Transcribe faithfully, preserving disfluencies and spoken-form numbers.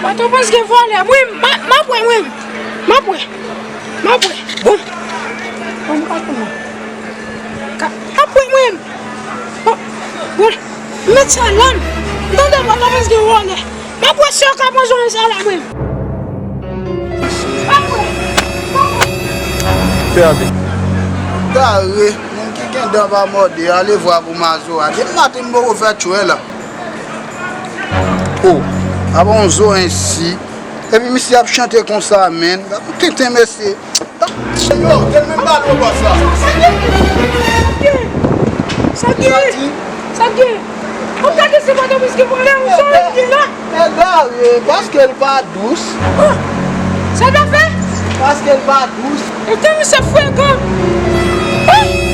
Pòtoprens gen vòlè, mwen, m a, m ap wè mwen. M ap wè. M ap wè. Bon. Bon, m pa konn. Ka, m ap wè mwen. Bon, bon. M met sa lan. M tande Pòtoprens gen vòlè. M ap wè si yo ka pran zòn sa la mwen. M ap wè. Pè Abe. Gare, moun ki gen dan pa mòde, ale vwa pou Mazora. Depi maten m poko fè tchwè la. Oh, apa yon zo ensi. Epi misye ap chante konsa, menn. Gad yon tenten mesye. Yo, te menm pale w konsa. Sa k gen? Sa k gen? Ou gade se pa de miske vòlè, ou zo ensi la. Egare, paske l pa dous. Oh, sa ta fè? Paske l pa dous. E ke misye frekan. Oh!